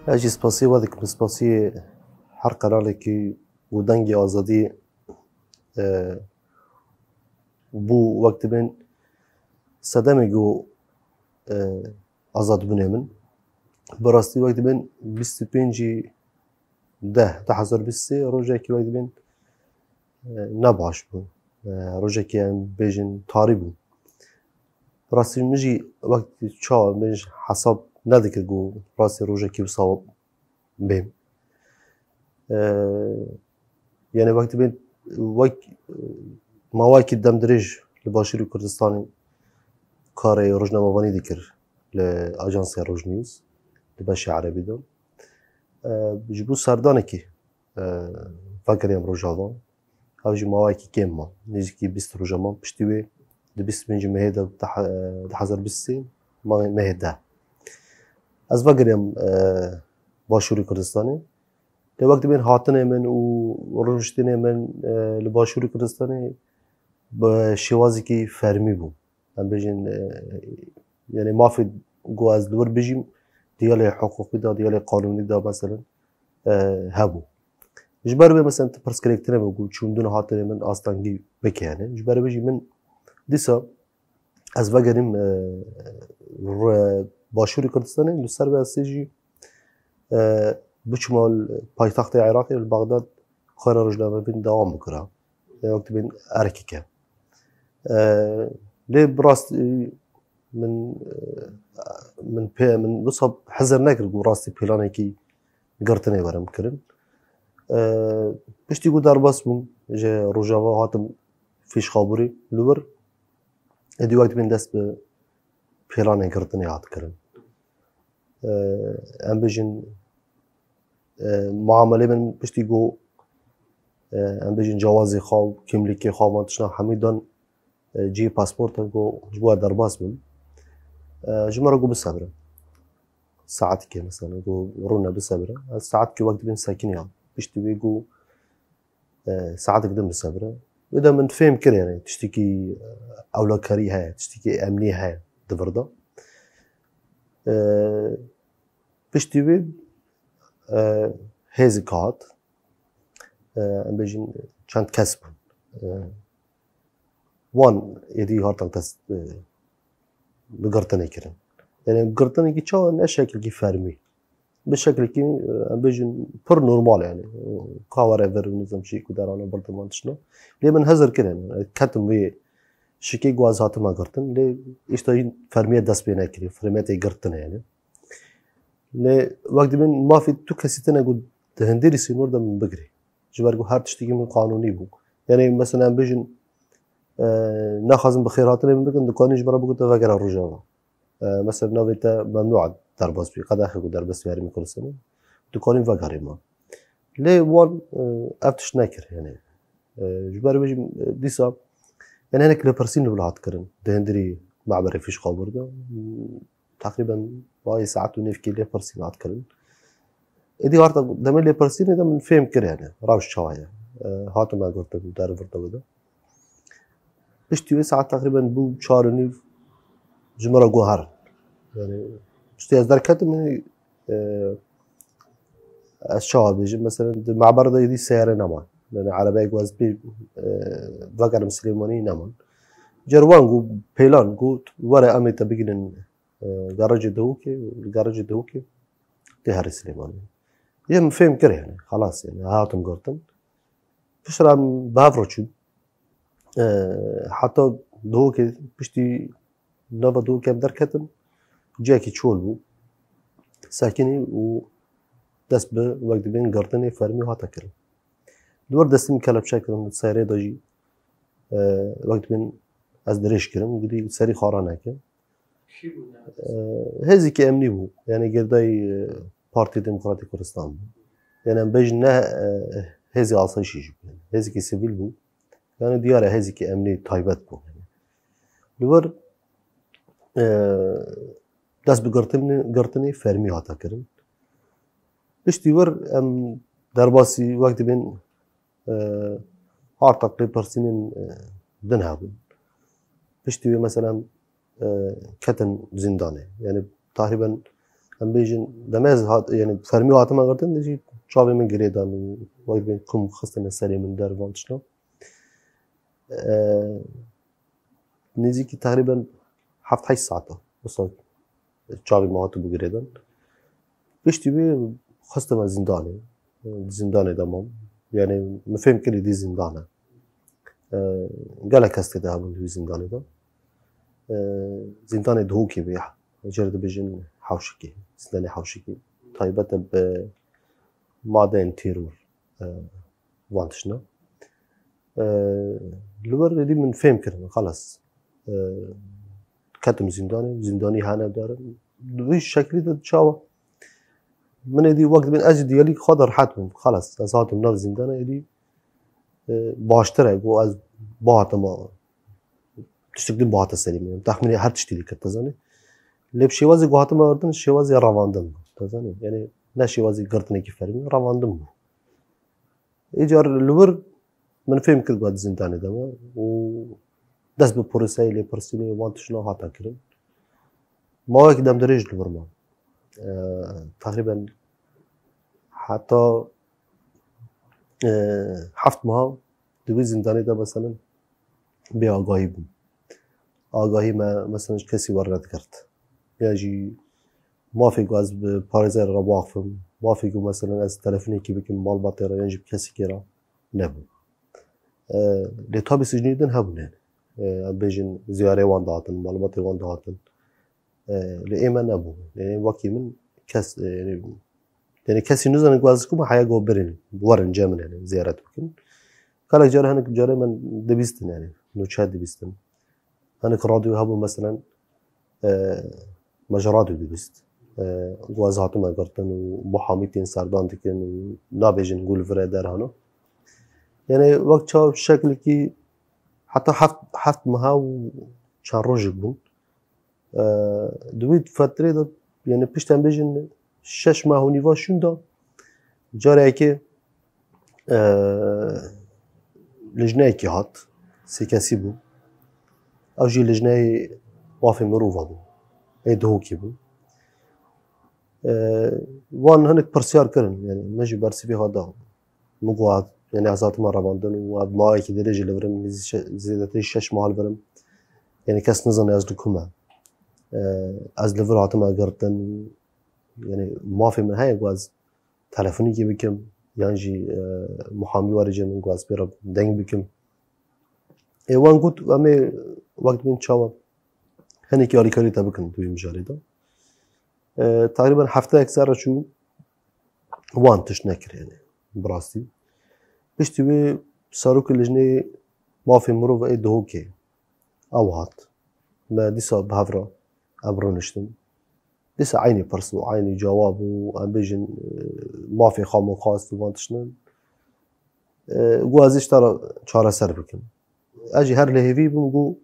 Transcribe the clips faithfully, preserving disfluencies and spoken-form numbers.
Ez jî spasiyê we dikim, spasiyê her qenalekî û dengê azadiyê, e, bû wek dibên sedemê ku, e, azadbûnê min. Bi rastî wek dibên bîst û pêncî deh du hezar bîst sê rojekî wek dibên, e, ne baş bû. E, rojekî em bêjin tarî bû. Rastî min jî wek çawa min jî hesab nedikir ku rastî rojekî wisa bêm. E, yani wek dibên wek, e, mawekî demdirêj li Başûrê Kurdistanê karê rojnamevanî dikir li Ajansê Rojnews li beşê erebî de. E, ji bo serdanekî, e, vekiriyam Rojava. Ew jî mawekî kêm ma. Nêzîkî bîst roja ma. Piştî wê di bîst û pêncî mehê de, di he-, du hezar bîst sê, ma-, mehê deh. Ez vegiriyam, e, Başûrê Kurdistanê. Lê wek dibên hatinê min û rûniştinê min, e, li Başûrê Kurdistanê bi şêwazekî fermî bû. Em bêjin, e, yani mafê ku ez li wir bijîm, diyalê hiqûqî de, diyalê qanûnî de, meselen, e, hebû. Ji ber wê, meselen, tu pirsgirêk tune bû ku çûndin hatinê min astengî bike, yani. Ji ber wê jî min dîsa ez vegerîm, e, re-, Başûrê Kurdistanê, li ser wê ez jî, e, biçûma li paytextê Iraqê, li Bexdad, xwena rojnamebîn dewam bikira. E, wek dibên erkeke. E, lê bi rastî min, e, min pê, min wisa hizir nekir ku rastî planekî girtinê werim kirin. E, piştî ku derbas bûm ji Rojava, hatim Fîşxabûrê li wir, êdî wek dibên dest bi planê girtinê hat kirin. E, em bêjin, e, muamelê min piştî ku, e, em bêjin cewazê xwe, kimlîkê xwe, van tiştan hemî dan, e, cihê pasporta ku ji bo derbas bim. E, ji min re got bisebire. Saetekê mesela, got rûne bisebire. Ez saetekê wek dibên sekiniya. Piştî wê got, e, saetek din bisebire. Wê de min fêm kir, yani tiştekî, e, ewlekarî heye, tiştekî emnî heye di vir de. E, piştî wê, e, hêzik hat. E, em bêjin çend kes bûn. E, wan êdî hartin dest, e, bi girtinê kirin. Yani girtinekî çawa, ne şekilkî fermî. Bi şekilkî, e, em bêjin pir normal yani. Ka were vir nizam jî ku derane birdiman tişna. Lê min hezir kir yani. Ketim wê şikê ku ez hatime girtin. Lê îşte jî fermiyê dest pê nekirî. Fermiyê tê girtin yani. Lê wek dibên mafê tu kesî tine ku di hundirî sînor de min bigirê. Ji ber ku her tiştekî min qanûnî bû. Yani mesela em bêjin, e, naxwazin bi xêrhatinê min bikin, dikanî ji min re bigote vegere Rojava. E, mesela navê te memnû e derbas bî, qedexê ku derbas bî herêmê Kurdistanê. Dikanî vegerê me. Lê wan, e, ev tişt nekir, yani. E, ji ber wê jî, e, dîsa, yani hinek lêpirsîn li wir hat kirin. Di hundirî me'berê Fîşxabûr de, m, teqrîben mayê saet û nêvkî lêpirsîn hat kirin. Êdî harta demê lêpirsînê de min fêm kir, yani, rewş çawa ye. E, hatime girtin, der vir de bide. Piştî wê saet teqrîben bû çar û nîv ji min re got herin. Yani, piştî ez derketim, yani, e, ez çawa bêjim, mesela, di me'ber de êdî seyare neman. Yani, erebeyek ku ez pê, e, vegerim Silêmaniyê neman. Car wan got, pêlan got, were em ê te bigînin, e, garajê Dihokê, li garajê Dihokê tê herî Silêmaniyê. Yê min fêm kir, yani, xelas, yani, hatim girtin. Piştre em bi hev re çûn. E, heta Dihokê, piştî nava Dihokê em derketin, cihekî çol bû. Sekinî û dest bi wek dibên girtinê fermî hate kirin. Li wir destê min kelepçe kirin, serê de jî, e, wek dibên ez dirêj kirim, gidî serî xwe raneke. Kî bû ne? E, hêzîkî emnî bû. Yani girêdayî, e, Partî Demokratîk Kurdistan bû. Yani em bêjin ne, e, hêzê asayişî jî bû. Hêzîkî sivîl bû. Yani diyar e hêzîkî emnî taybet bû. Li wir, e, dest bi girtinê, girtinê fermî hate kirin. Piştî wir em derbasî wek dibên, e, hartak lêpirsînên, e, din hebûn. Piştî wê mesela, e, ketin zîndanê. Yani teqrîben Em bêjin, demê ez hat, yani fermî hatime girtin, de jî çavê min girê dan û wek bên kum xistine serê min der van tiştan. E, Nêzîkî teqrîben heft heşt saeta. Wisa çavê min hatibû girêdan. Piştî wê xistime zîndanê. Di zîndanê de mam. Yani min fêm kirî dî zîndan e. E, gelek kes tê de hebûn di wî zîndanê de. E, zîndanê Duhokê bû ya. Cêr dibêjin Hewşikê. Zîndanê Hewşikê. Taybet e bi madeyên teror. E, van tiştine. E, Li wir êdî min fêm kirin, xelas. E, Ketim zîndanê, zîndanî hene darim. Di vî şeklî de çawa? Min êdî wek dibên ez jî diyalîk xwe de rehet bûm. Xelas, ez hatim nav zîndanê êdî, e, baştir e, ku ez bihatim, tiştik din bihate serî min. Texmînê her tiştî dikir, te zanî. Lê bi şêwazê ku hatime girtin, şêwazê revandin bû. Te zanî? Yani ne şêwazê girtinekî fermî, revandin bû. Îcar li wir min fêm kir ku ez di zîndanê de me û dest bi proseyê lêpirsînê wan tiştna hate kirin. Mawekî demdirêj li wir ma. E, Teqrîben heta, e, heft meha di wî zîndanê de, meselen, bê agahî bûm. Agahî me, meselen, ji kesî wernedigirt. Ya jî mafê ku ez bi parêzer re biaxifim, mafê ku, meselen, ez telefonekî bikim malbatê re yan jî bi kesekî re, nebû. E, Lê tabî sicnê din hebûne. E, em bêjin ziyarê wan dihatin, malbatê wan dihatin. E, Lê ê me nebû. Lê wekî min kes, e, yani, yani kesî nizane ku ez dikim, heya ku birin, werin cem min, yani, ziyaret bikin. Gelek care, hinek care min dibîstin, yani, nûçe dibîstin. Hinek radyo hebû, meselen, e, me ji radyo dibîst. E, ku ez hatime girtin û muhamî tên serdan dikin û nabêjin ku li vir e derhano. Yani, wek çav şeklekî heta heft, heft meha û çend rojek bûn. E, Di wî fetrê de, yani pişt em bêjin şeş meh û nîva şûn de, carekê, e, lijneyekî hat, sêkesî bû. Ew jî lijneyê mafê mirova bû. Ê Duhokê bû. E, Wan hinek pirsyar kirin, yani min jî bersivê xwe da. Min got, yani ez hatime revandin û ev mawekî dirêj li vir im, zêdetirî şeş mah li vir im. Yani kes nizane ez li ku me. E, Ez li vir hatime girtin. Yani mafê min heye ku ez telefonekî bikim, yan jî, e, muhamî were cem min ku ez pê re deng bikim. Ê wan got, em ê wek dibên çawa hinekî alîkarî te bikin di wî mijarê de. E, teqrîben hefteyek ser re çû, wan tişt nekir, yani, bi rastî. Piştî wê serokê lijneyê mafê mirov ê Duhokê ew hat. Me dîsa bi hev re em rûniştin. Dîsa eynî pirs û eynî cewab û, em bêjin, e, mafê xwe min xwest û van tiştin. E, got ez ê ji te re çareser bikim. Ez jî her li hêvî bûm, got,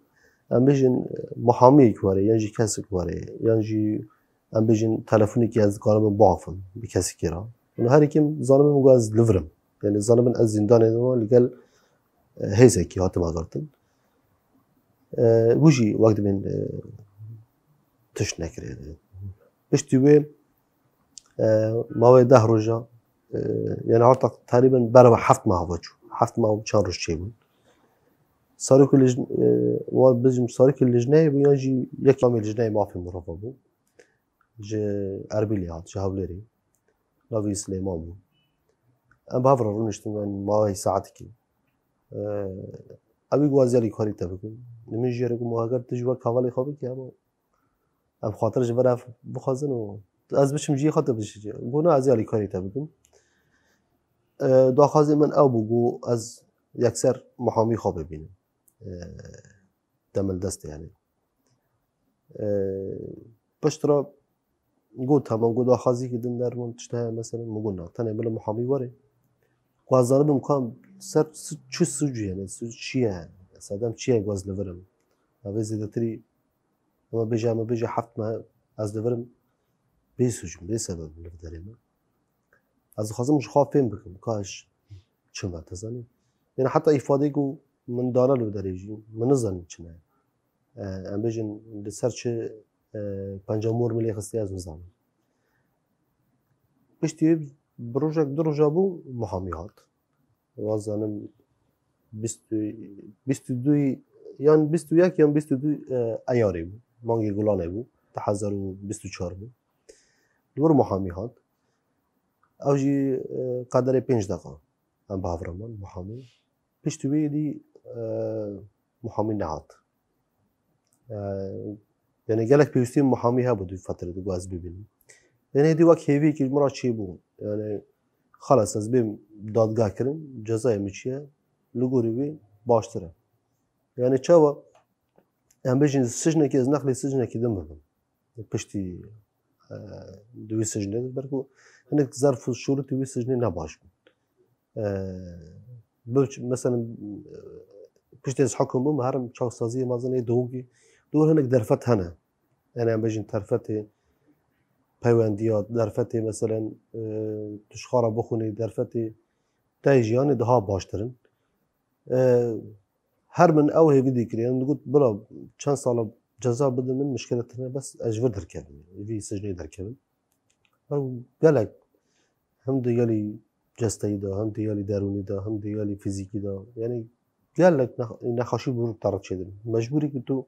em bêjin, muhamiyek were, yan jî kesek were, yan jî, em bêjin, telefonekî ez dikaribim biaxifim bi kesekî re. Û her yekî zanibin, got ez li vir im. Yani zanibin ez zîndanê de me, li gel, e, hêzekî hatime girtin. E, wî jî wek dibên, e, tişt nekirê. Piştî wê, e, mawê deh roja, e, yani arta teqrîben bereve heft meha ve çû. Heft meha û çar roj çêbûn. Serokê lij-, e, wan bijim serokê lijneyê bû, yan jî yek amê lijneyê mafê mirova bû. Ji Erbîlê hat, ji Hewlêrê. Navê Silêman bû. Em bi hev re rûniştin, em mawê saetekî. E, Ew ê got ez alîkarî te bikim. Li min jê re got, ma heger tu ji we kavalê xwe bikî, ama em xatir ji vir ev bixwazin û ez biçim cihê xwe, tu biçî cihê. Got, na, ez ê alîkarî te bikim. E, daxwazê min ew bû, got ez yekser muhamî xwe bibînim. E, Demildest yani. E, Pişt re got, tamam, got, daxwazîkî din der min tişt heye, mesela, min got, na, tenê bila muhamî were. Ku ez zanibim ka ser si-, çi sucî, yani, suc çi ye? Sedem çi ye, ku ez li vir im? Ev ê zêdetirî, ema bêje, ema bêje heft meh ez li vir im. Bê suc im, bê sebeb im li vir derê me. Ez dixwazim ji xwe fêm bikim, ka ez çi me, te zanî? Yani heta îfadeyê ku min dane li vir derê jî, min nizanî çi me. E, em bêjin li ser çi, e, penca mor min lê xistiye ez nizanim. Piştî bi rojek du roja bû muhamî hat. Wazanim bîst û, bîst û du yan bîst û yek yan bîst û du, e, Eyarê bû. Mangê Gulanê bû. Du hezar û bîst û çar bû. Li wir muhamî hat. Ew jî, e, qederê pênc deqa. Em bi hev re man, muhamî. Piştî wê dî, e, muhamî nehat. E, yani gelek pêwîstî muhamî hebû di fetrê de ku ez bibînim. Yani hêdî wek hêviyekî ji min re çêbû. Yani xelas ez bêm dadgeh kirin, cezayê min çi ye, li gorî wê baştir e. Yani çawa em bêjin sicnekê, ez nexlê sicnekî din bibim. Piştî, e, di wî sicnê de, ber ku hinek zerf û şûrûtê wî sicnê ne baş bûn. E, bi, mesela, e, piştî ez hekum bûm, herim çaksaziyê mezin ê dogî, dor hinek derfet hene. Yani em bêjin derfetê peywendiya, derfetê mesela, e, tu ji xwe re bixwînî, derfetê te jiyanê daha baştir in. E, her min ew hêvî dîkirî. Em digot, bila çend sala ceza bidin min, mişkile tune bes ez ji vir derkevim. Ji vî sicnê derkevim. Her gelek hem di yelî cesteyî de, hem di yelî derûnî de, hem di yelî fîzîkî de. Yani gelek nex-, nexweşî bi te re çêdibin. Mecbûrî ku tu,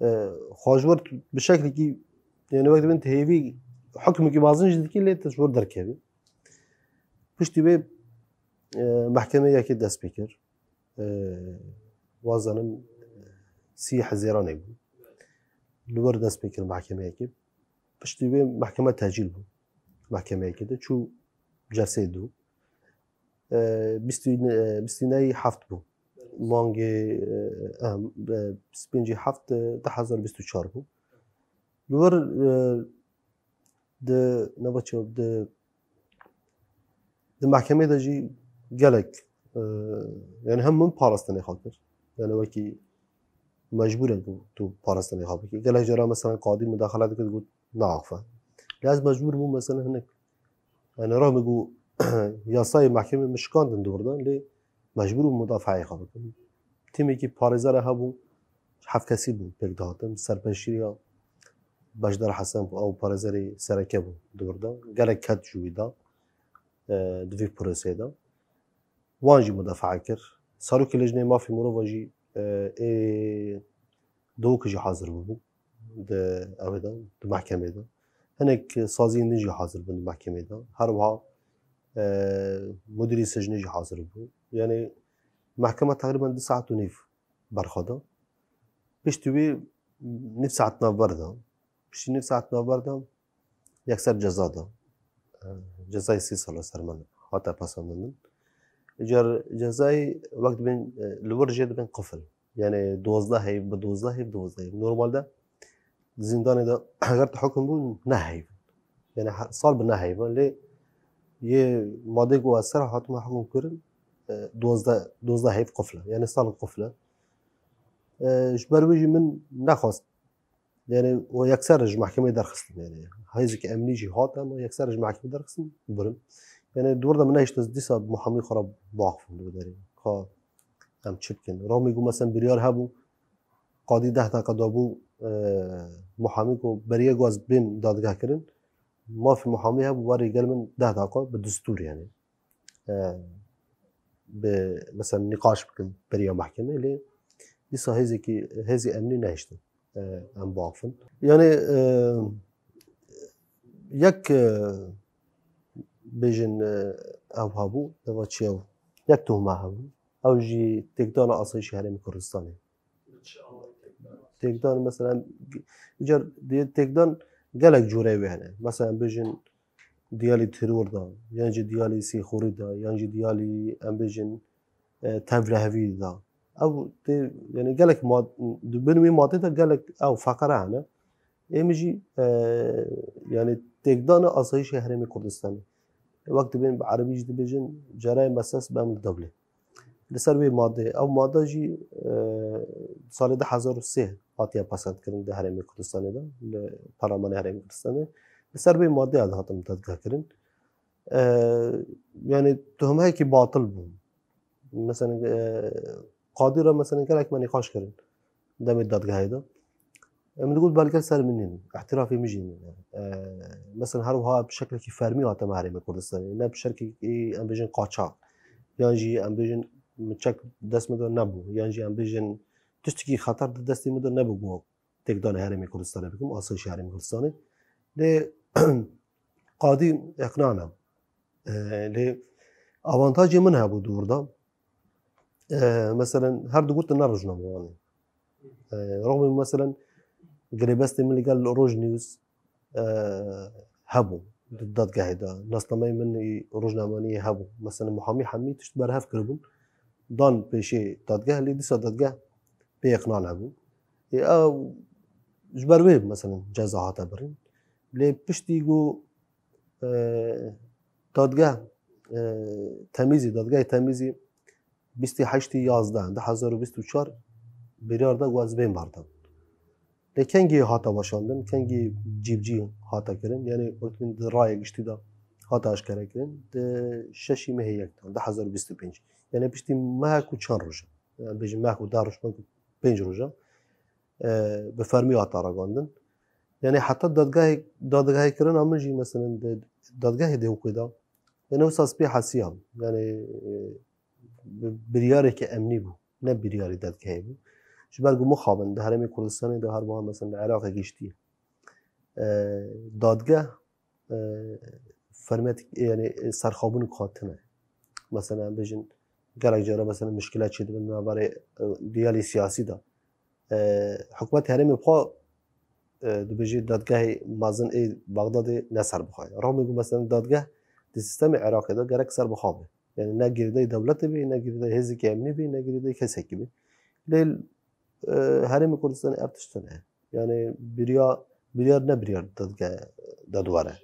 e, xwe ji wir tu bi şeklekî, yani wek dibin tu hêvî hukmekî mezin jî dikî lê tu ji wir derkevî. Piştî wê, e, mehkemeyekê dest pê kir. E, wazanim, e, sî Hezêranê bû. Li wir dest pê kir mehkemeyekê. Piştî wê mehkeme tecîl bû. Mehkemeyekê de çû celseyê dû. E, bîst û neh, e, bîst û neh heft bû. Mangê, e, em, e, bîst û pêncî heft, e, du hezar bîst û çar bû. Li wir, e, di, nava çi, di, di mehkemê de jî gelek, e, yani hem min parastinê xwe kir. Yani wekî mecbûr e ku tu parastinê xwe bikî. Gelek cara mesela qadî mudaxele dikir, digot, "Neaxife." Lê ez mecbûr bûm mesela hinek. Yani rexmê ku yasayê mehkemê min şikandin di wir de, lê mecbûr bûm mudafeeyê xwe bikim. Tîmekî parêzerê hebû, heft kesî bû pêk dihatin, serpeştîya Beşdar Hesen bû, ew parêzerê sereke bû di wir de. Gelek ket ji wî de, e, di vî proseyê de. Wan jî mudafaa kir. Serokê Lejneyê Mafê Mirovan jî, e, ê dawikê jî hazir bûbû di ewê de, di mehkemê de. Hinek saziyên din jî hazir bûn di mehkemê de. Her wiha, e, mudîrê sicnê jî hazir bû. Yani mehkeme teqrîben du saet û nîv berxwe da. Piştî wê nîv saet navber da. Piştî nîv saet navber da yekser ceza da. E, cezayê sê sala ser min hate pesandin. Îcar cezayê wek dibên, e, li wir jê dibên qifil. Yani dozdeh heyv bi dozdeh heyv, dozdeh heyv. Normalde di zîndanê de eger tu hukm bû neh heyv. Yani he-, sal bi neh heyv. Lê yê madê ku ez ser hatime hukm kirin, e, dozdeh, dozdeh heyv qifle. Yani sal qifle. E, ji ber wê jî min nexwest. Yani o yekser ji mehkemê derxistin. Yani hêzeke emnî jî hat, ama yekser ji mehkemê derxistin, birim. Yani di wir de min nehişt ez dîsa muhamî xwe re biaxifim di derê. Ka em çi bikin? Ramî ku mesela biryar hebû, qadî deh deqa dabû, e, muhamî ku beriye ku ez bêm dadgehkirin, mafê muhamî hebû, warê gel min deh deqa bi destûr yani. E, bi, mesela nîqaş bikin beriya mehkemê, lê dîsa hêzekî, hêzê emnî nehiştin, e, em biaxifin. Yani, e, yek, e, bêjin, e, ew hebû, nava çi ew? Yek tuhme hebû. Ew jî têkdana asayîşê Herêmê Kurdistanê. Têkdan mesela, îcar têkdan gelek cûreyê wê hene. Mesela bêjin diyalî teror da, yan jî diyalî sîxorî da, yan jî diyalî em bêjin, e, tevlehevî da. Ew tê, yani gelek mad-, di bin wê madê de gelek ew feqere hene. Ê min jî, e, yani têkdana asayîşê Herêmê Kurdistanê. Wek dibên bi erebî jî dibêjin cerayê mesas bi emr dewlê. Li ser wê madeyê, ew made jî, e, salê du hezar û sê hatiye pesendkirin di Herêmê Kurdistanê de, li Parlemanê Herêmê Kurdistanê. Li ser wê madeya dihatin dadgehkirin. E, yani tuhmeyekî batil bû. Mesela, e, qadî re mesela gelek me nîqaş kirin demê dadgehê de. Em digot belge ser min nîn, îtirafê min jî nîne. E, mesela her wiha bi şeklekî fermî hate me Herêmê Kurdistanê. Ne bi şeklekî em bêjin qaçax. Yan jî em bêjin min çek dest min de nebû. Yan jî em bêjin tiştekî xeter di destê min de nebû ku têkdanê Herêmê Kurdistanê bikim, asayişê Herêmê Kurdistanê. Lê qadî iqna ne. E, lê avantajê min hebû di wir de. E, meselen her digotin ne rojnamevanê. E, rexmê mesela girêbestê min li gel Roj News, e, hebû di dadgehê de. Nasnameyê min ê rojnamevaniyê hebû. Mesela muhamî hemî tişt berhev kiribûn. Dan pêşê dadgeh, lê dîsa dadgeh pê iqna nebû. Ê, ew ji ber wê mesela ceza hate birîn. Lê piştî ku, e, dadgeh, e, temîzî, dadgehê temîzî bîstî heştî yazdeh, du hezar û bîst û çar biryar da ku ez bêm berdem. Lê kengî hate weşandin, kengî cîbicî hate kirin, yanî wekî di raya giştî de hate eşkere kirin, di şeşî mehê yek de, du hezar û bîst û pênc. Yanî piştî mehek û çend rojan. Yanî bêjin mehek û deh roj, mehek û pênc rojan, e, bi fermî hate ragandin. Yanî heta dadgehê, dadgehê kirina min jî, meselen, di dadgehê Dêwqê de, yanî wisa spî hesiya, yanî, e, bi-, biryareke emnî bû, ne biryarê dadgehê bû. Ji ber ku mixabin di Herêmê Kurdistanê de her wiha, meselen, li Iraqê giştî, e, dadgeh, e, fermet, yanî serxabûn ku hatine. Mesela, em bêjin, gelek cara, mesela, muşkile çêdibin di navberê, e, diyalê siyasî de. E, hikûmet herêmê bi xwe, e, dibêje dadgehê mezin ê Bexdadê ne serbixwe ye. Rexmê ku, mesela, dadgeh di sîstemê Iraqê de gerek serbixwe be. Yanî ne girêdayî dewletê be, ne girêdayî hêzekî emnî be, ne girêdayî kesekî be. Lê, e, Herêmê Kurdistanê ev tişt tune ye. Yanî biriya-, biryar ne biryar dadgeh de diwere.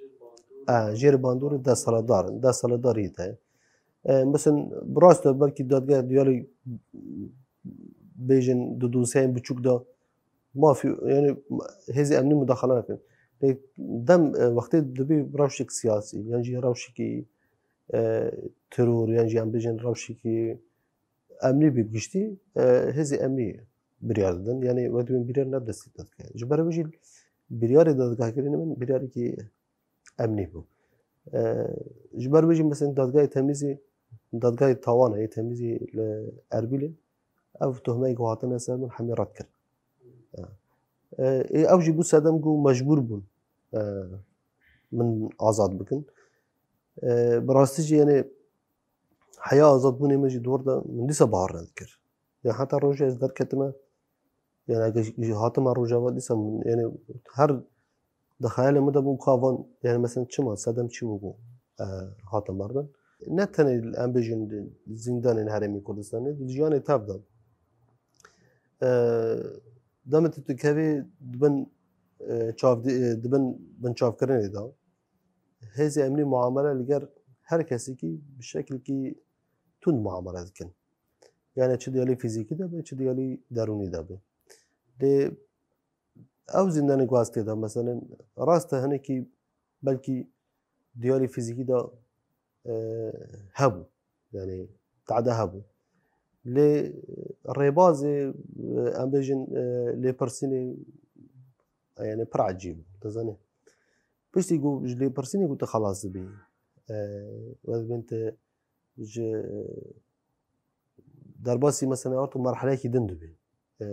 E, jêr bandorê desthilatdar in, desthilatdariyê de ye. E, mesela, bi rast e, belkî dadgeh diyalê bêjin di dosyayên biçûk de mafî, yanî hêzê emnî mudaxale nekin. Lê dem, e, wextê dibî rewşek siyasî, yan jî rewşekî, e, teror, yan jî em bêjin rewşekî emnî bî bi giştî, e, hêzê emnî biryar didin. Yanî wek dibên biryar ne destê dadgehê. Ji ber wê jî biryarê dadgehkirinê min biryarekî emnî bû. E, ji ber wê jî, mesela, dadgehê temîzî, dadgehê tawana yê temîzî li Erbîlê, ev tohmeyê ku hatine ser min hemî red kir. E, ê, ew jî bû sedem ku mecbûr bûn, e, min azad bikin. E, bi rastî jî, yanî, heya azadbûnê min jî di wir de min dîsa bawer nedikir. Ya heta rojê ez derketime, yanî, eger jî hatime Rojava, dîsa min, yanî, her di xeyalê min de bû ka van, yanî, mesela, çima, sedem çi bû ku, e, hatim berdin. Ne tenê em bêjin di zîndanên Herêmê Kurdistanê, di jiyanê tev de. E, demê tu dikevî di bin, e, çavdî-, e, di bin binçavkirinê de, hêzê emnî muamele li gel her kesekî bi şeklekî tund muamele dikin. Yani çi diyalî fîzîkî de be, çi diyalî derûnî de be. Lê ew zîndanê ku ez tê de, meselen, rast e, hinekî belkî diyalî fîzîkî de, e, hebû. Yani, tade hebû. Lê rêbazê, e, em bêjin, e, lêpirsînê, e, yani, pir ecîb bû, dizanî. Piştî ku ji lêpirsînê ku tu xelas dibî, e, wek dibên tu ji derbasî, mesela, arto merheleyekî din dibî. E,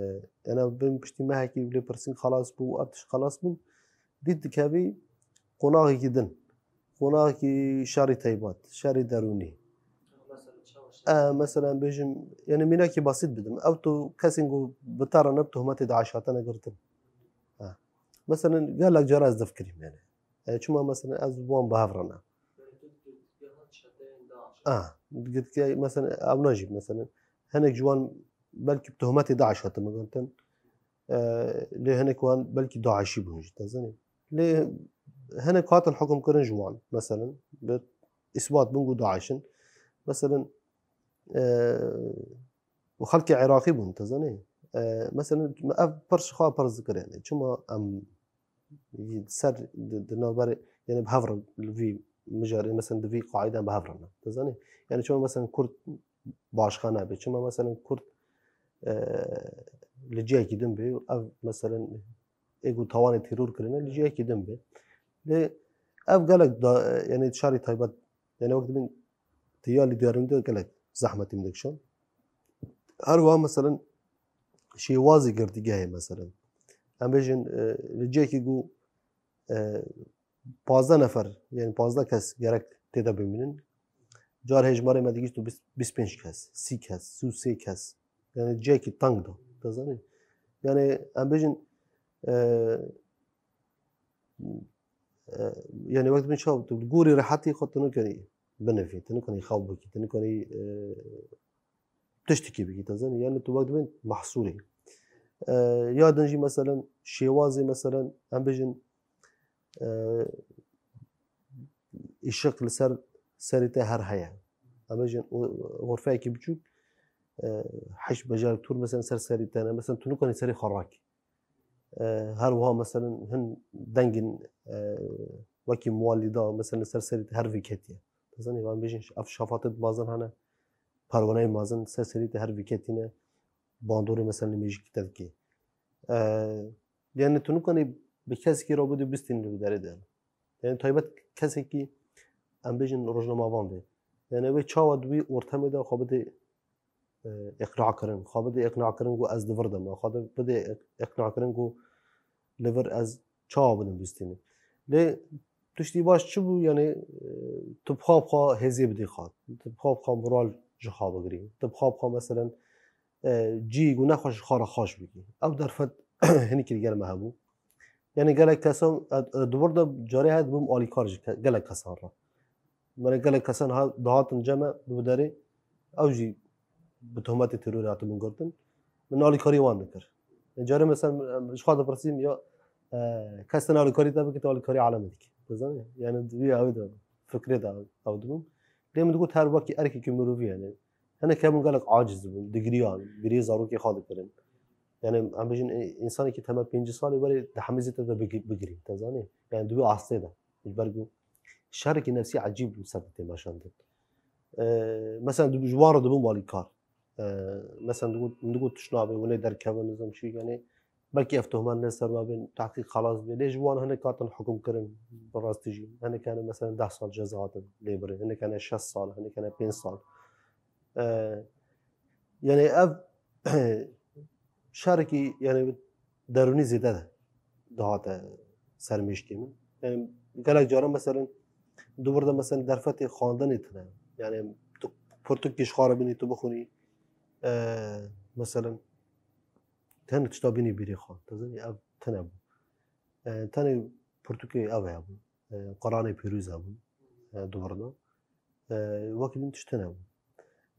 ena bin piştî mehekî lêpirsîn xelas bû, ev tişt xelas bûn, dît dikevî qonaxekî din. Qonaxekî şerî teybat, şerî derûnî. E, mesela, bêjim, yani, mînakî basît bidim. Ew tu kesên ku bi te re ne bi tohmetê DAIŞ hatine girtin. Ha. Mesela, gelek cara ez def kirîm, yani. E, çima, mesela, ez wan bi hev re ne. Ah, girtîgeha, mesela, ewna jî, mesela, hinek ji wan belkî bi tohmetê DAIŞ hatine girtin. E, lê hinek wan belkî DAIŞî bûn jî, te zanî. Lê hinek hatin hukmkirin ji wan, mesela, bi îsbat bûn ku DAIŞ in. Mesela, e, û xelkê Iraqî bûn, te zanî. E, mesela, ev pirs ji xwe pirs dikir, yani, çima em ser di, di navberê, yani, bi hev re li vî mijarê, mesela, di vî qaîde bi hev re ne. Te zanî? Yani, çima, mesela, Kurd başka nebe? Çima, mesela, Kurd, e, li cihekî din be, ev, mesela, ê ku tawanê teror kirine li cihekî din be. Lê ev gelek da, yani şarî taybet, yani wek dibin tiya lîderîn de gelek zehmetî min dikişan. Her wiha meselen şêwazê girtîgehê meselen. Em bêjin, e, li cihekî ku, e, pazdeh nefer, yani pazdeh kes gerek tê de bimînin. Car hejmarê me digihîşt bîst, bîst pênc kes, sî kes, sî û sê kes. Yani cihekî teng da, te zanî? Yani em bêjin, e, e, yani wek dibin çawa, tu li gorî rehetî xwe tu nikarî binivî, tu nikarî xew bikî, tu nikarî, e, tiştekî bikî, te zanî? Yani tu wek dibin mahsûrî. E, ya din jî meselen şêwazê meselen em bêjin, e, îşiq li ser serê te her heye. Em bêjin û xurfeyekî biçûk, e, heşt bejar tur meselen ser serê te ne. Meselen tu nikanî serê xwe rakî. E, her wiha meselen hin dengên, e, wekî muwalîda meselen li ser serê te her vî ketiye. Te zanî, em bêjin ev şafatê di mezin hene, perwaneyê mezin ser serê te her vî ketîne, bandorê meselen li mêjikî te dikê. E, yani tu nikanî bi kesekî re bidî bistînî li derê de. Yani taybet kesekî em bêjin rojnamevan be. Yani wê çawa di wî ortemê de xwe bidê, e, îqna kirin. Xwe bidê îqna kirin ku ez di vir de me. Xwe bidê îq-, îqna kirin ku li vir ez çawa bidim bistînî. Lê tiştî baş çi bû? Yani, e, tu bi xwe bi xwe hêzê bidî xwe. Tu bi xwe bi xwe moral ji xwe bigirî. Tu bi xwe bi xwe meselen, e, cî ku nexweş ji xwe re xweş bikî. Ew derfet hinekî li gel me hebû. Yani gelek kesan, e, e, di wir de carê heye dibim alîkar ji ke-, gelek kesan re. Mene gelek kesan ha, dihatin cem me, di derê, ew jî bi tohmetê terorê hatibûn girtin. Min alîkarî wan dikir. E, carê mesela, em, ji xwe dipirsîm, ya, e, kes tene alîkarî te bike, tu alîkarî alemê dikî. Dizanî? Yani di wî ew de, fikrê de ew dibûm. Lê min digot her wekî erkekî mirovî yani. Hinek hebûn gelek aciz dibûn, digiriyan, giriyê zarokê xwe dikirin. Yani em bêjin, e, însanekî teme pêncî salî were di hemî zêde de bigi-, bigirî, te zanî? Yani di wî astê de. Ji ber ku şerekî nefsî ecîb li ser tê meşandin. E, mesela di, ji wan re dibûm alîkar. E, mesela digot, min digot tişt nabe, hûn ê derkevin, nizam çi, yani belkî ev tohmet ne ser me bên, tehqîq xelas bê. Lê ji wan hinek hatin hukum kirin, bi rastî jî. Hinek hene mesela deh sal ceza hatin lê birin, hinek hene şeş sal, hinek hene pênc sal. E, yani ev şerekî yani derûnî zêde dihate ser mêşkê min. Yani gelek caran mesela di wir de mesela derfetê xwendinê tune. Yani tu pirtûkê ji xwe re bînî tu bixwînî, e, mesela tenê tişta bînî bîrê xwe. Te zanî ev tune bû. E, tenê pirtûkê ev hebû. E, Quranê pîroz hebû. E, di wir de. E, wekî din tişt tune bû.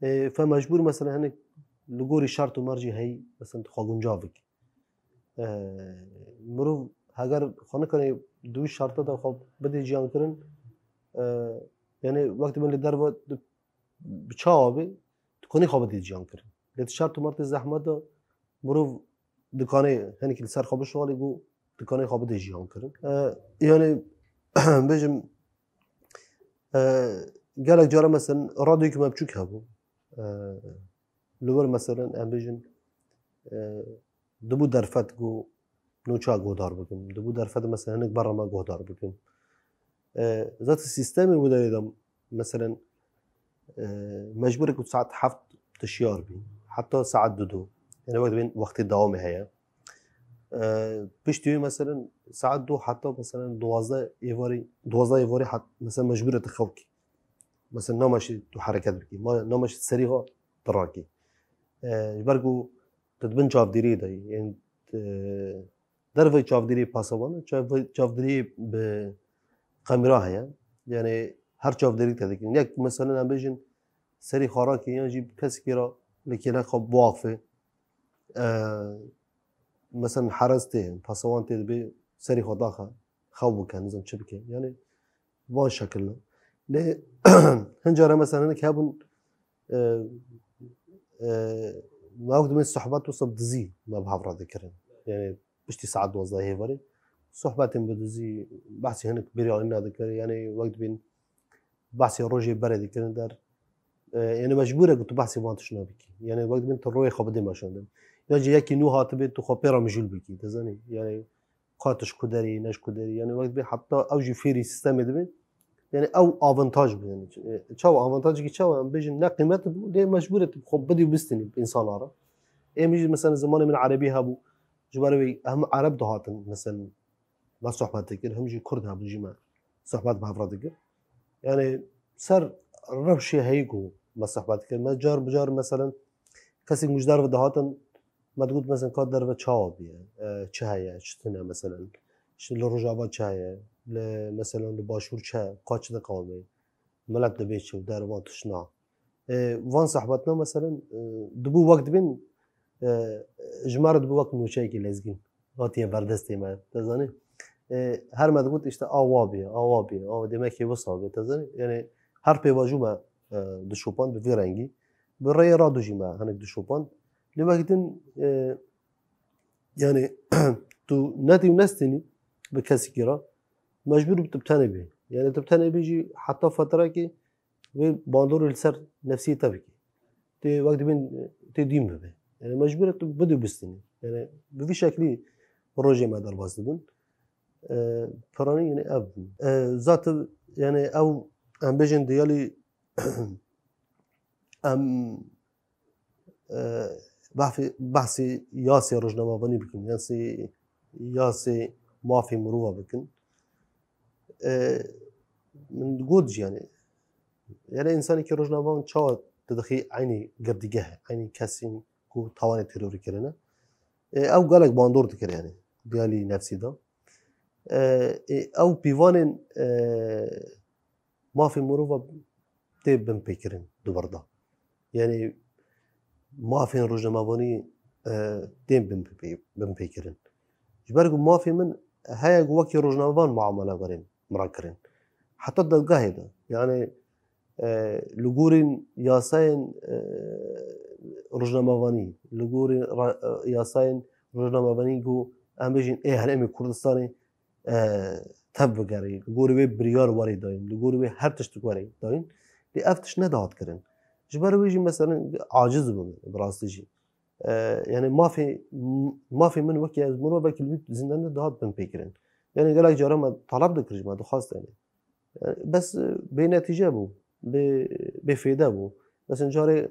E, fe mecbûr mesela hinek li gorî şert û mercî heyî, mesela tu xwe guncav bikî. E, mirov heger xwe nikane di wî şerta de xwe bidê jiyan kirin, e, yani wekî min li derve di, bi çawa bê, tu kanî xwe bidê jiyan kirin. Lê di şert û mertê zehmet de mirov dikanê hinekî li ser xwe bişuxelî, ku dikanê xwe bidê jiyan kirin. E, yani bêjim, e, gelek cara mesela radyoyekî me biçûk hebû. E, li wir mesela em bêjin, e, dibû derfet ku nûça guhdar bikim. Dibû derfet mesela hinek berra me guhdar bikim. E, zaten sîstemê wî derê de, meselen, e, mecbûr e ku saet heft tu şiyar bî. Heta saet dudu. Yani wek dibên wextê dewamê heye. E, piştî wê, meselen, saet du heta, meselen, duwazdeh êvarî, duwazdeh êvarî het-, meselen, mecbûr e tu xew kî. Meselen, namaşî tu hereket bikî. Ma-, namaşî serî xwe tu rakî. E, ji ber ku tu di bin çavdêriyê de yî. Yani, e, derveyî çavdêriyê pasevan e, çavdê-, çavdêriyê bi kamera heye. Yani her çavdêrî te dikin. Yek, meselen, em bêjin serî xwe rakî yan jî kesekî re li kêlek xwe biaxifê. E, meselen, herez tê, pasevan tê, dibê serî xwe daxe, xew bike, nizam çi bike. Yani van şekilde. Lê hin cara, meselen, hinek hebûn, e, e, me wek dibên sohbet wisa bi dizî me bi hev re dikirin. Yani piştî saet duwazdeh êvarê sohbetên bi dizî, behsî hinek bêrî alîna dikir. Yani wek dibên behsê rojê berê dikirin der. E, yani mecbûr e ku tu behsê van tiştna bikî. Yani wek dibên tu royê xwe bidê meşandin. Ya jî yekî nû hatibê tu xwe pê re mijûl bikî. Dizanî? Yani Ka tu ji ku derî, ne ji ku derî. Yani wek dibê heta ew jî fêrî sîstemê dibe. Yani ew avantaj bû. Yani, e, çawa avantajekî çawa? Em bêjin ne qîmet bû, lê mecbûr e tu xwe bidî û bistînî insana re. Ê min jî mesela zimanê min erebî hebû. Ji ber wê hem ereb dihatin mesela me sohbet dikir, hem jî kurd hebû jî me sohbet bi hev re dikir. Yani ser rewşê heyî ku me sohbet dikir. Me car bi car mesela kesên ku ji derve dihatin, me digot mesela ka derve çawa bûye, e, çi heye, çi tune mesela. Ji li Rojava çi heye, li mesela li Başûr çi heye, ka çi diqewime, milet dibê çi, dervan tişt na. E, van sohbetna mesela, e, dibû wek dibin, e, ji me re dibû wek nûçeyekî lezgîn. Hatiye berdestê me, te zanî. E, her me digot işte a wa bûye, a wa bûye, a demekê wisa bûye, te zanî. Yani her pêvajo me, e, dişopand bi vî rengî. Bi rêyê rado jî me hinek dişopand. Lê wek din, e, yani tu nedî û nestînî bi kesekî re mecbûr tu bi tenê bî. Yani tu bi tenê bî jî heta fetrekê wê bandorê li ser nefsiyê te bike. Tê wek dibên tê dîn bibe. Yani mecbûr e tu bidî bistînî. Yani bi vî şeklî rojê me derbas dibin. E, piranî yani ev bû. E, zaten yani ew em bêjin diyalî em, e, behfê-, behsê yasê rojnamevanî bikin, yasê, yasê mafê mirova bikin. E, min got jî yani, yani insanekî rojnamevan çawa tu dixî eynî girtîgeh, eynî kesên ku tawanê terorî kirine. E, ew gelek bandor dikir yani, diyalî nefsî de. E, e, ew pîvanên, e, mafê mirova tê binpêkirin di wir de. Yani mafên rojnamevanî, e, tên binpê-, binpêkirin. Ji ber ku mafê min heye ku wekî rojnamevan muamele berên min re kirin. Heta dadgehê de. Yani, e, li gorî yasayên, e, rojnamevanî, li gorî ra-, e, yasayên rojnamevanî ku em bêjin ê Herêmê Kurdistanê, e, tev bigerî, li gorî wê biryar werê dayîn, li gorî wê her tiştik werê dayîn. Lê ev tişt nedihat kirin. Ji ber wê jî mesela aciz bûn bi rastî jî. E, yani mafê, mafê min wekî ez mirovekî li wî zîndanê dihat binpêkirin. Yani gelek caran me taleb dikir ji me, dixwast yani. Yani bes, e, bênetîce bû, bê, bêfêde bû. Mesela carê,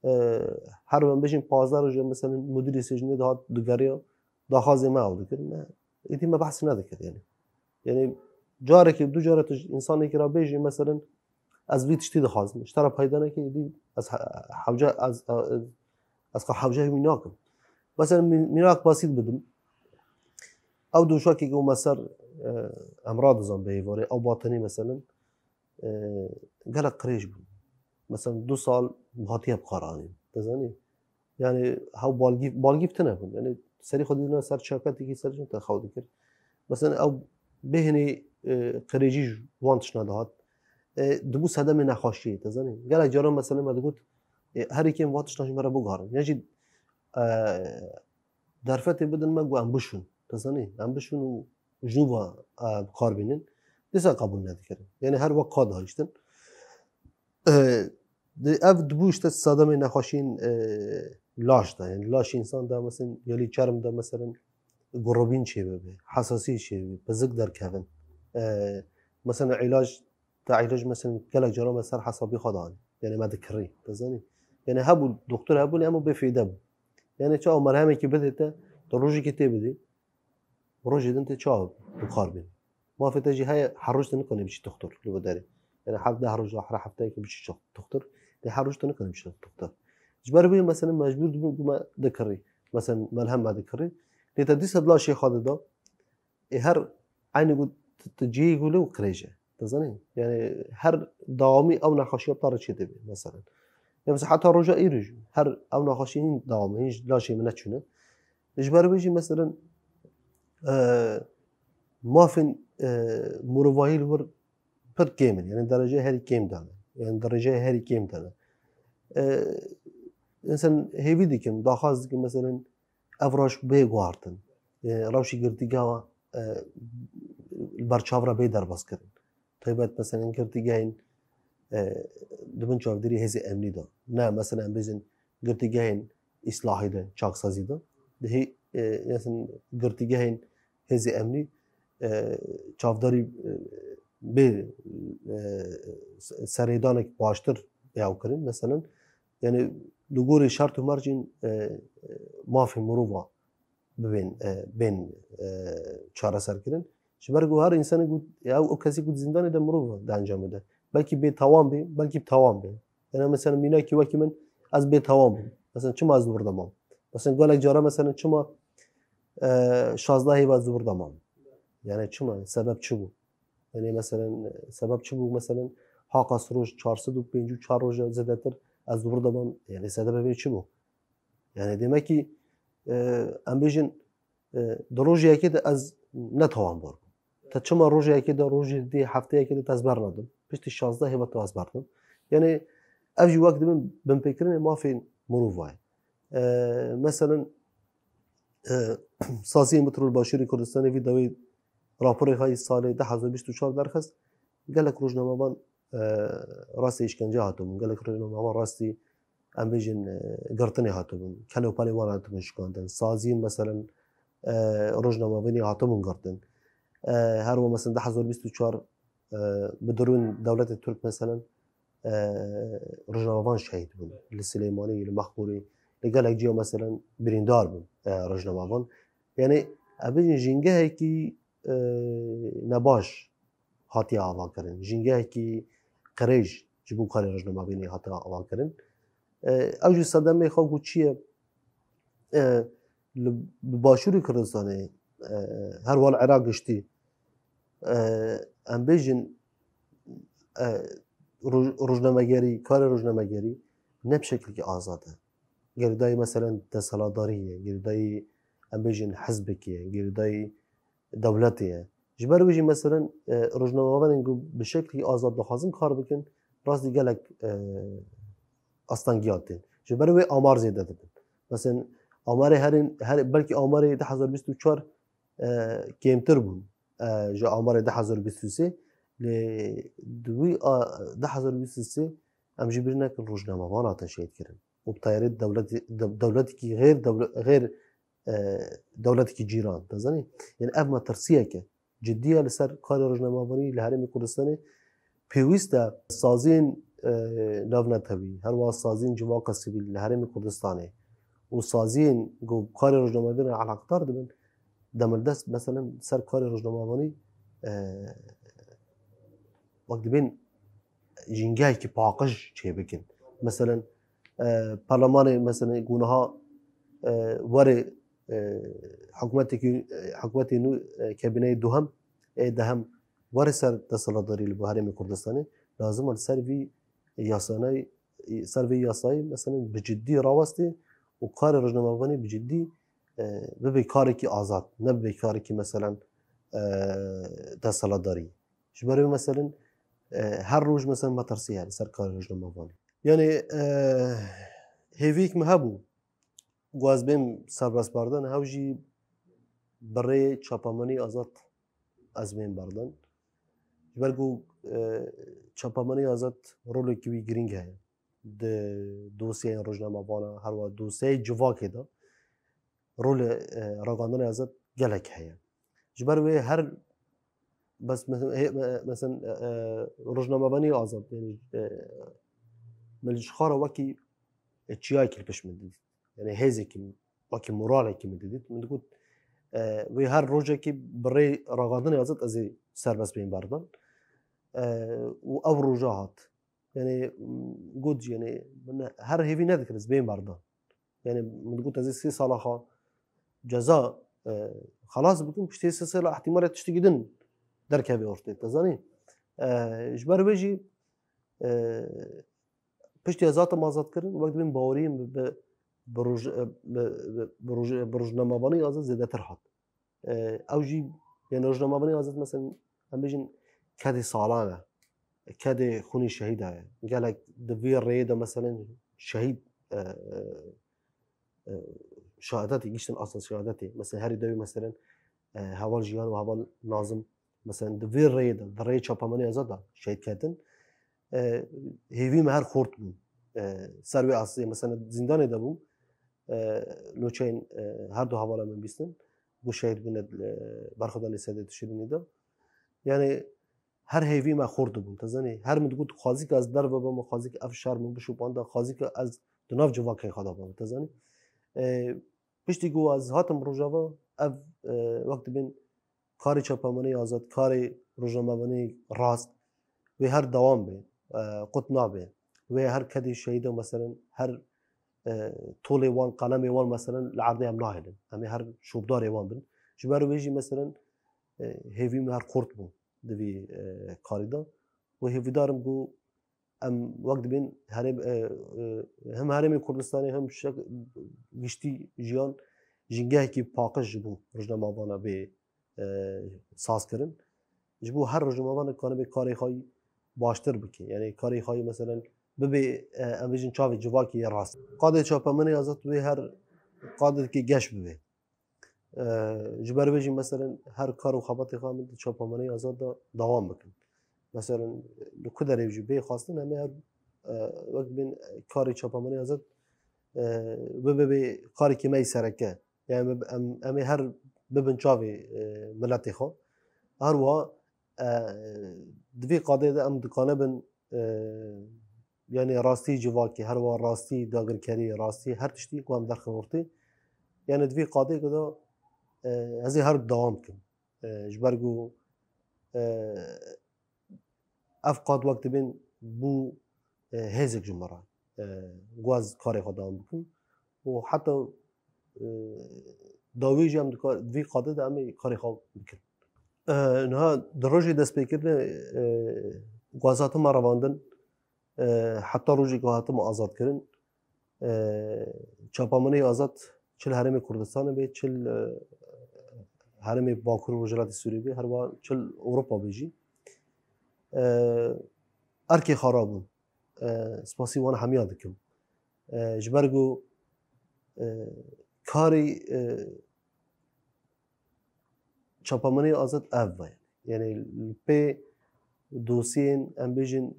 e, her wem bêjin pazdeh roj e, mesela mudirê sicnê dihat digeriya, daxwazê me ew dikir. Me, êdî me behs nedikir yani. Yani carekî, du care tu ji însanekî re bêjî, mesela ez vî tiştî dixwazim, ji te re peyda neke, êdî ez he-, hewce, ez, ez, ez xwe hewceyê wî nakim. Mesela mî-, mînak basît bidim. Ew dûşakê ku me ser, e, em radizan bi êvarê, ew batenî mesela, e, gelek qirêj bûn. Mesela du sal hatiye bi kar anîn. Te zanî? Yani hew balgî, balgî tune bûn. Yani serî xwe dîna ser çaketekî ser jin te xew dikir. Mesela ew bêhnê, e, qirêjî ji wan tiştna dihat. E, dibû sedemê nexweşiyê, te zanî? Gelek caran mesela me digot, e, herî kêm van tiştna ji me re biguherin. Ya jî, e, derfetê bidin me ku em bişûn. Te zanî? Em bişûn û ji nû ve, e, bi kar bînin. Dîsa qebûl nedikirin. Yani her wek ka dihiştin. E, di, ev dibû işte sedemê nexweşiyên, e, laş de. Yani laşê însan de mesela, yelî çerm de mesela gurubîn çêbibe, hesasî çêbibe, pizik derkevin. E, mesela îlac, te îlac mesela gelek caran me ser hesabî xwe de anî. Yani me dikirî, te zanî? Yani hebû, doktor hebû, lê hemû bêfêde bû. Yani çawa merhemekî bidê te, tu rojekê tê bidî, rojê din tê çawa bi kar bîn? Mafê te jî heye, her roj tu nikanî biçî doktor li vê derê. Yani her deh roj, her hefteyekê biçî ço-, doktor. Lê her roj tu nikanî biçî doktor. Ji ber wê mesela mecbûr dibû ku me dikirî. Mesela melhem me dikirî. Lê te dîsa laşê xwe dida. Ê her eynî ku tu, tu cihê ku lê û qirêj e. Te zanî? Yani her dawamî ew nexweşiya bi te re çêdibe mesela. Ya mesela heta roja îro jî her ew nexweşî hîn dawam e, hîn ji laşê min neçûne. Ji ber wê jî mesela, e, mafên, e, mirovahî li wir pir kêm in. Yani dereceyê herî kêm de ne. Yani dereceyê herî kêm de ne. E, mesela hêvî dikim, daxwaz dikim mesela ev rewş bê guhartin. E, rewşî girtîgeha, e, li ber çav re bê derbas kirin. Taybet mesela girtîgehên, e, di bin çavdêrî hêzê emnî de. Ne mesela em bêjin girtîgehên îslahî de, çaksazî de. Di hê-, e, mesela girtîgehên, hêzê emnî, e, çavdarî, e, bê, e, serêdanek baştir ew kirin. Meselen, yani li gorî şert û mercên, e, e, mafê mirova bibên, e, bên, e, çareserkirin. Ji ber ku her însanê ku, ya ew kesî ku di zîndanê de mirov di encamê de. Belkî bê tawam bê, belkî bi tawam bê. Yani mesela mînakî wekî min, ez bê tawam bim. Mesela çima ez di wir de mam? Mesela gelek cara mesela çima, e, şazdeh hêva ez di wir de mam? Yani çima? Sebep çi bû? Yani mesela, e, sebep çi bû? Mesela haqas roj çar sed û pêncî û çar roja zêdetir ez di wir de mam. Yani sebebê vê çi bû? Yani demek ki, e, em bêjin, e, di rojê yekê de ez ne tawanbar bûm. Te çima rojê yekê de, rojê dê, heftê yekê de te ez bernadim? Piştî şazdeh hêva te ez berdim. Yani ev jî wek dibin binpêkirinê mafên mirova ye. E, meselen, e, saziyên Metrol Başûrê Kurdistanê vî dawî raporê xwe yî salê du hezar bîst û çar derxist. Gelek rojnamevan, e, rastî îşkence hatibûn. Gelek rojnamevan rastî, em bêjin, e, girtinê hatibûn. Kel û pelê wan hatibûn şikandin. Saziyên, meselen, e, rojnamevanî hatibûn girtin. E, her wa, meselen, du hezar bîst û çar, e, bi derûn dewletê Tirk, meselen, e, rojnamevan şehîd bûn. Li Silêmanî, li Mexmûrê, li gelek ciya, meselen, birîndar bûn, e, rojnamevan. Yani, em bêjin jîngehekî, e, nebaş hatiye avakirin. Jîngehekî qirêj ji bo karê rojnamevanî hatiye avakirin. E, ew jî sedemê xwe ku çi ye? E, li, bi Başûrê Kurdistanê, e, her wal Iraq giştî, e, em bêjin, e, roj-, rojnamegerî, karê rojnamegerî ne bi şekilekî azad e. Girêdayî, meselen, desthilatdarî ye, girêdayî, em bêjin, hizbekî ye, girêdayî dewletê ye. Ji ber wê jî, meselen, e, rojnamevanên ku bi şeklî azad dixwazin kar bikin, rastî gelek, e, astengiyan tên. Ji ber wê amar zêde dibin. Meselen, amarê herên, her, belkî amarê du hezar bîst û çar, e, kêmtir bûn, e, ji amarê du hezar bîst û sê. Lê di wî a, du hezar bîst û sê em jî bîr nekin rojnamevan hatin şehîd kirin. û bi tayarê dewletî-, de-, dewletekî xêr dewle-, xêr, e, dewletekî cîran, te zanî? Yani ev metirsiyeke cidî ye li ser karê rojnamevanî li Herêmê Kurdistanê. Pêwîst e saziyên, e, navnetewî, her wiha saziyên civaka sivîl li Herêmê Kurdistanê û saziyên ku bi karê rojnamevanî re eleqedar dibin, demildest, meselen, ser karê rojnamevanî, e, wek dibên jîngehekî paqij çêbikin. Meselen, e, perlemanê, meselen, ku niha, e, werê, e, hikûmetekî, e, hikûmetê nû, e, kabîneyê duhem, ê dehem, werê ser desthilatdarî li Herêmê Kurdistanê, lazim e li ser vî yasanayî, ser vî yasayî, meselen, bi ciddî rawestê û karê rojnamevanî bi ciddî, e, bibe karekî azad, ne bibe karekî, meselen, e, desthilatdarî. Ji ber wê, meselen, e, her roj, meselen, metirsî ye li ser karê rojnamevanî. Yani, e, hêviyek min hebû, ku ez bêm serbestbardan, hew jî bi rê çapemenî azad ez bêm berdan. Ji ber ku, e, çapemenî azad rolekî wî girîng heye. Di dosyayên rojnamevana, her wiha dosyayê civakê de rolê, e, ragandinê azad gelek heye. Ji ber wê her, bes, me-, he-, me-, mesela, e, e, rojnamevanî azad, yani, e, min ji xwe re wekî, e, çiyayekî li pişt min didît. Yani hêzekî, wekî moralekî min didît. Min digot, e, wê her rojekî bi rê ragandinê azad ez ê serbest bêm berdan. E, û ev roja hat. Yani, m, got, yani, min her hêvî nedikir ez bêm berdan. Yani, min digot ez ê sê sala xwe ceza, e, xelas bikim, piştî sê sala ihtimalê tiştekî din derkeve ortê, te zanî? E, ji ber wê jî, e, piştî ez hatim azad kirin, wek dibên baweriyê min bi, bi, bi roj-, e, bi, bi, bi roj-, bi rojnamevanî azad zêdetir hat. E, ew jî, yani rojnamevanî azad, mesela, em bêjin kedê salan e. Kedê xûnê şehîda ye. Gelek di vê rêyê de, mesela, şehîd, e, e, şehadetê, giştin asta şehadetê. Mesela, herî dawî, mesela, e, heval Jiyan û heval Nazim, mesela, di vê rêyê de, di rêyê çapemenê azad de şehîd ketin. E, hêvî me her xort bû. E, ser wê astê, mesela, zîndanê de bûm. E, nûçeyên, e, her du hevala min bîstin. ku şehîd bûne, e, berxwedanê sedê Tişrînê de. Yani her hêvî me xurt dibûn, te zanî. Her min digot, xwazî ke ez derve bim, xwazî ke ev şer min bişopanda, xwazî ke ez di nav civakê xwe de bim, te zanî. E, piştî ku ez hatim Rojava, ev, e, wek dibên karê çapemenê azad, karê rojnamevanê rast, wê her dewam bê, e, qut nabe. Wê her kedî şehîda, meselen, her, e, tolê wan, qelemê wan, meselen, li erdê em nahêlin. Em ê her şopdarê wan bin. Ji ber wê jî, meselen, e, hêvî min her xurt bû di vî, e, karî de. Û hêvîdar im ku em wek dibên herêm, e, e, hem herêmê Kurdistanê hem şek-, giştî jiyan jîngehekî paqij ji bo rojnamevana bê, e, saz kirin. Ji bo her rojnamevanek kanibe karê xwe yî baştir bike. Yani karê xwe yî, meselen, bibe, e, em bêjin çavê civakê yê rast. Qadê çapemenê azad wê her qadekê geş bibe. E, ji ber vê jî, meselen, her kar û xebatê xwe em di çapemenê azad de dewam bikin. Meselen, li ku derê jî bê xwestin, em ê her, e, wek dibên karê çapemenê azad, e, bibe bê karekî me yî sereke. Yani em, em, em ê her bibin çavê, e, miletê xwe. Her wiha, e, di vî qadê de em dikanibin, e, yani rastî civakê, her wiha rastî dagirkerî, rastî her tiştî ku em derxin ortê. Yani di vî qadê ku de, e, ez ê her dewam bikim. E, ji ber ku, e, ev qad wek dibên bû, e, hêzek ji min re, e, ku ez karê xwe dewam bikim. Û heta, e, dawî jî em dikar-, di vî qadê de em ê karê xwe bikin. E, niha di rojê destpêkirinê, e, ku ez hatime revandin, e, heta rojê ku hatime azadkirin, e, çapemenê azad çi li Herêmê Kurdistanê be, çi li, e, Herêmê Bakur û Rojhilatê Sûriyê be, her wiha çi li Ewropa be jî, e, erkê xwe rabûn. E, spasî wan hemiya dikim. E, ji ber ku, e, karê, e, çapemenê azad ev be. Yani li pê dosyên, em bêjin,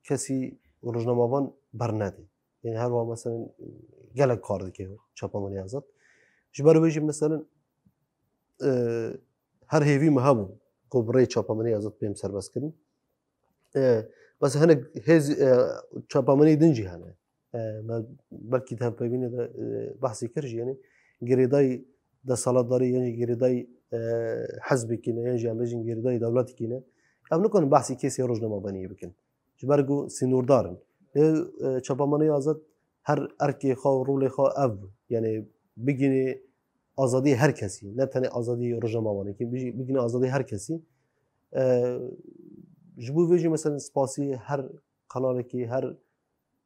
kesî rojnamevan bernedê. Yani her wiha, meselen, gelek kar dike çapemenê azad. Ji ber wê jî, meselen, e, her hêvî min hebû ku bi rê çapemenê azad bêm serbestkirin. E, bes hinek hêz, e, çapemenê din jî hene. E, me belkî di hevpeyvînê de, e, behsê kir jî, yani girêdayî desthilatdarî yan jî girêdayî, e, hizbekî ne, yan jî em bêjin girêdayî dewletekî ne. Em nikarin behsî kesê rojnamevaniyê bikin. Ji ber ku sînordar in. Lê, e, çapemenê azad her erkê xwe û rolê xwe ev bû. Yani bigihînê azadiyê her kesî, ne tenê azadiyê rojnamevanekî, bigî-, bigihînê azadiyê her kesî. E, ji bo vê jî, meselen, spasî her kanalekî, her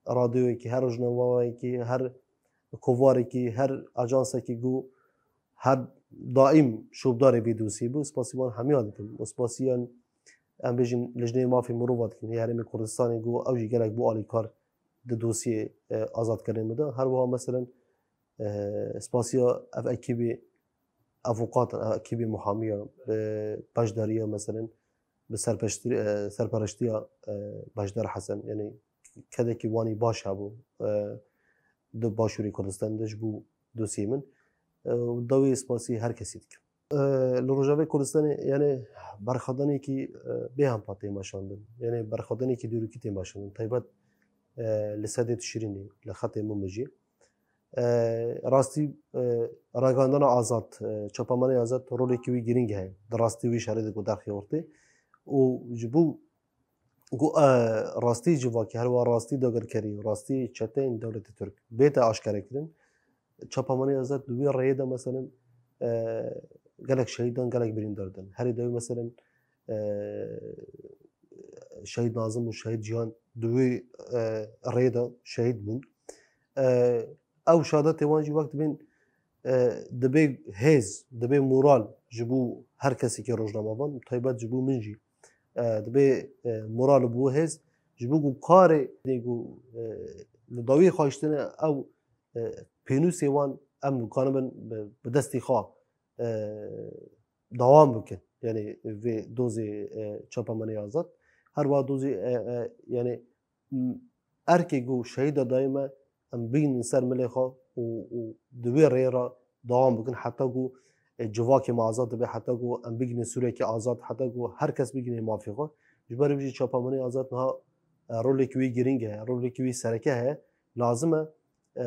radyoyekî, her rojnamevanekî, her kovarekî, her ajansekî ku her daîm şopdarê vê dosyê bû, spasî wan hemiya dikim. Û spasiyan, em bêjin, Lijneyê Mafê Mirova dikim, yê Herêmê Kurdistanê ku ew jî gelek bû alîkar di dosyê, e, azadkirinê min de. Her wiha, meselen, e, spasiya ev ekîbê avûkatan, ev ekîbê muhamiya, e, beşdariya, meselen, bi serpeştiri-, e, serpereştiya, e, Beşdar Hesen, yani kedekî wanî baş hebû, e, di Başûrê Kurdistanê de ji bo dosyê min. E, û dawî spasî her kesî dikim. E, li Rojavê Kurdistanê, yani berxwedanekî, e, bêhempa tê meşandin. Yani berxwedanekî dîrokî tê meşandin. Taybet, e, li sedê Tişrînê, li xetê min mijî. E, rastî, e, ragihandina azad, e, çapemenê azad rolekî wî girîng heye. Di rastî wî şerê de ku derxî ortê. Û ji bo ku, e, rastî civakî, her wiha rastî dagirkerî, rastî çeteyên dewletê Tirk bête aşkerekirin, çapemenê azad di wî rêyê de, meselen, e, gelek şehîd dan, gelek birîndar dan. Herî dawî, meselen, e, Şehîd Nazim û Şehîd Cihan di wî, e, rêyê de şehîd bûn. E, ew şehadetê wan jî wek dibên, e, dibê hêz, dibê moral ji bo her kesekî rojnamevan, taybet ji bo min jî, e, dibê, e, moral û bo hêz, ji bo ku karê, ku, e, li dawî xwe hiştine ew, e, pênûsê wan em kanibin bi, bi destî xwe, e, dewam bikin. Yani vê dozê, e, çapemenê azad. Her wiha dozê, e, e, yani, m-, erkê ku şehîda dayê me, em bigihînin ser milê xwe û, û di wê rêyê re dewam bikin, heta ku, e, civakê me azad dibe, heta ku em bigihînin Sûriyekî azad, heta ku her kes bigihîne mafê xwe. Ji ber vê jî çapemeniyê azad niha, e, rolekî wî girîng heye, rolekî wî sereke heye. Lazim e, e,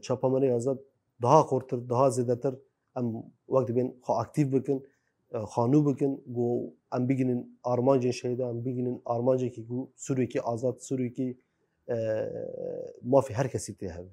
çapemeniyê azad daha xurtir, daha zêdetir em wek dibên xwe aktîf bikin, e, xwe nû bikin, ku em bigihînin armancên şehîda, em bigihînin armancekî ku Sûriyekî azad, Sûriyekî, e, mafê her kesî tê hebe.